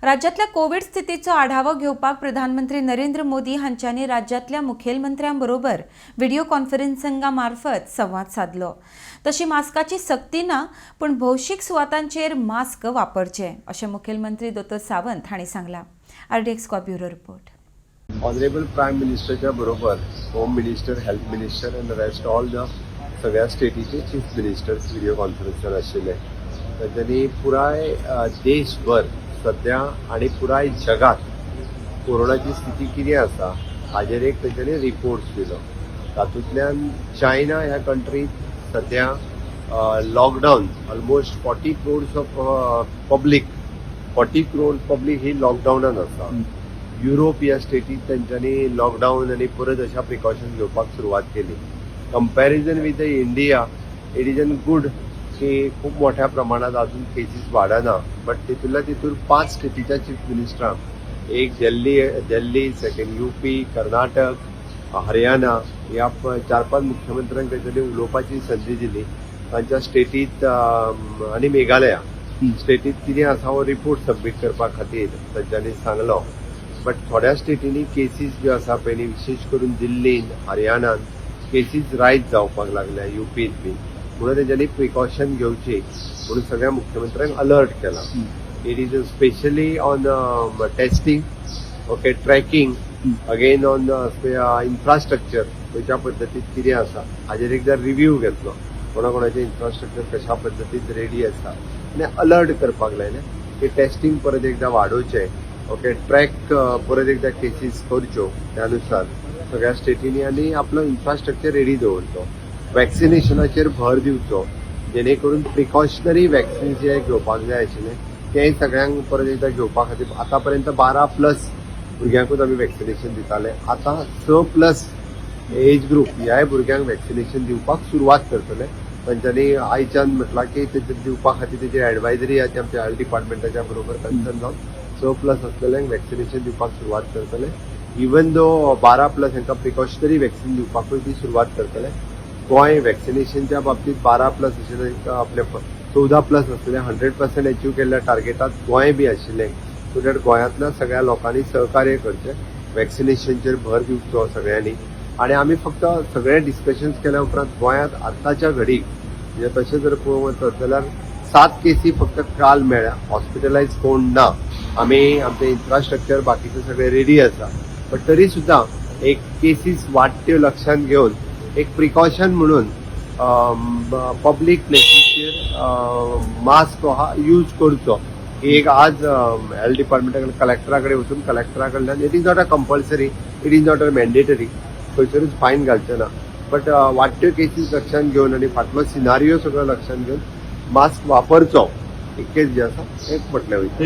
राज्यातल्या कोविड स्थितीचो आढावो घेवपाक प्रधानमंत्री नरेंद्र मोदी हांच्यांनी राज्यातल्या मुखेलमंत्र्यां बरोबर व्हिडिओ कॉन्फरन्सिंगा मार्फत संवाद सादलो. तशी मास्काची सक्ती ना, पूण भौशीक सुवातांचेर मास्क वापरचे अशें मुखेलमंत्री दोतोर सावंत हांणी सांगलां. RDX bureau report. Honourable prime मिनिस्टरच्या बरोबर Home Minister, Health Minister and rest all the सगळ्या स्टेटीचे चीफ मिनिस्टर्स व्हिडिओ कॉन्फरन्सार आशिल्ले. तांच्यांनी पुराय देशभर सध्या आनी पुराय जगात कोरोनाची स्थिती कितें आसा हाजेर एक तांच्यांनी रिपोर्ट्स दिलो. तातूंतल्यान चायना ह्या कंट्रीत सध्या lockdown, almost 40 crores of public, 40 crore public ही लॉकडावनान आसा. युरोप ह्या स्टेटीत तेंच्यांनी लॉकडावन आनी परत अशा प्रिकॉशन घेवपाक सुरवात केली. Comparison with India, it is an good की खूप मोठ्या प्रमाणात अजून केसीस वाडना, बट तितूंतल्या तितून पांच स्टेटीच्या चीफ मिनिस्टरांक, एक दिल्ली, दिल्ली, सेकंड युपी, कर्नाटक, हरियाणा, ह्या चार पांच मुख्यमंत्र्यांक तेंच्यांनी उलोवपाची संदी दिली. तांच्या स्टेटीत आनी मेघालया स्टेटीत कितें आसा हो रिपोर्ट सबमीट करपा खातीर तांच्यांनी सांगलो. बट थोड्या स्टेटींनी केसीस ज्यो आसा पळय न्ही, विशेश करून दिल्लीन, हरियाणान केसीस रायज जावपाक लागल्या, युपीन बी, म्हणून तेंच्यांनी प्रिकॉशन घेवची म्हणून सगळ्या मुख्यमंत्र्यांक अलर्ट केला. It is specially on testing, okay, tracking, again on infrastructure खंयच्या पद्दतीत कितें आसा हाजेर एकदा रिव्यू घेतलो. कोणा कोणाचें इन्फ्रास्ट्रक्चर कशा पद्दतीन रेडी आसा आनी अलर्ट करपाक लायलें की टेस्टिंग परत एकदा वाडोवचें, ओके, ट्रॅक परत एकदा केसीस करच्यो त्यानुसार सगळ्या स्टेटींनी आनी आपलो इन्फ्रास्ट्रक्चर रेडी दवरचो. वॅक्सिनेशनाचेर भर दिवचो, जेणे करून प्रिकॉशनरी वॅक्सिन जे घेवपाक जाय आशिल्लें तेंय सगळ्यांक परत एकदा घेवपा खातीर. आतां पर्यंत 12+ भुरग्यांकूच आमी वॅक्सिनेशन दिताले. आतां 6+ एज ग्रूप ह्याय भुरग्यांक वॅक्सिनेशन दिवपाक सुरवात करतले. तांच्यांनी आयच्यान म्हटलां की ते दिवपा खातीर तेजी एडवायजरी आहा ती आमच्या हेल्थ डिपार्टमेंटाच्या बरोबर कन्सर्न जावन 6+ असलेल्यांक वॅक्सिनेशन दिवपाक सुरवात करतले. इवन दो 12+ हांकां प्रिकॉशनरी वॅक्सिन दिवपाकूय ती सुरवात करतले. गोंय वॅक्सिनेशनच्या बाबतीत 12+ आशिल्ले, आपले 14+ आसलेले 100% अचीव केल्ल्या टार्गेटात गोंय बी आशिल्लें. सो that गोंयांतल्या सगळ्या लोकांनी सहकार्य करचें, वॅक्सिनेशनचेर भर दिवचो सगळ्यांनी. आनी आमी फक्त सगळे डिस्कशन्स केल्या उपरांत गोंयांत आतांच्या घडीक, म्हणजे तशें जर पळोवंक वचत जाल्यार सात केसी फक्त काल मेळ्ळ्या. हॉस्पिटलायज कोण ना. आमी आमचें इन्फ्रास्ट्रक्चर बाकीचें सगळें रेडी आसा, बट तरी सुद्दां एक केसीस वाडट्यो लक्षांत घेवन एक प्रिकॉशन म्हणून पब्लीक प्लेसीचेर मास्क हा यूज करचो ही एक आज हेल्थ डिपार्टमेंटा कडेन, कलेक्टरा कडेन वचून कलेक्टरा कडल्यान, it is not a compulsory, it is not a mandatory, खंयसरूच फायन घालचे ना, बट वाडट्यो केसीस लक्षांत घेवन आनी फाटलो सिनारियो सगळो लक्षांत घेवन मास्क वापरचो, इतकेच जे आसा एक म्हटलें वयता.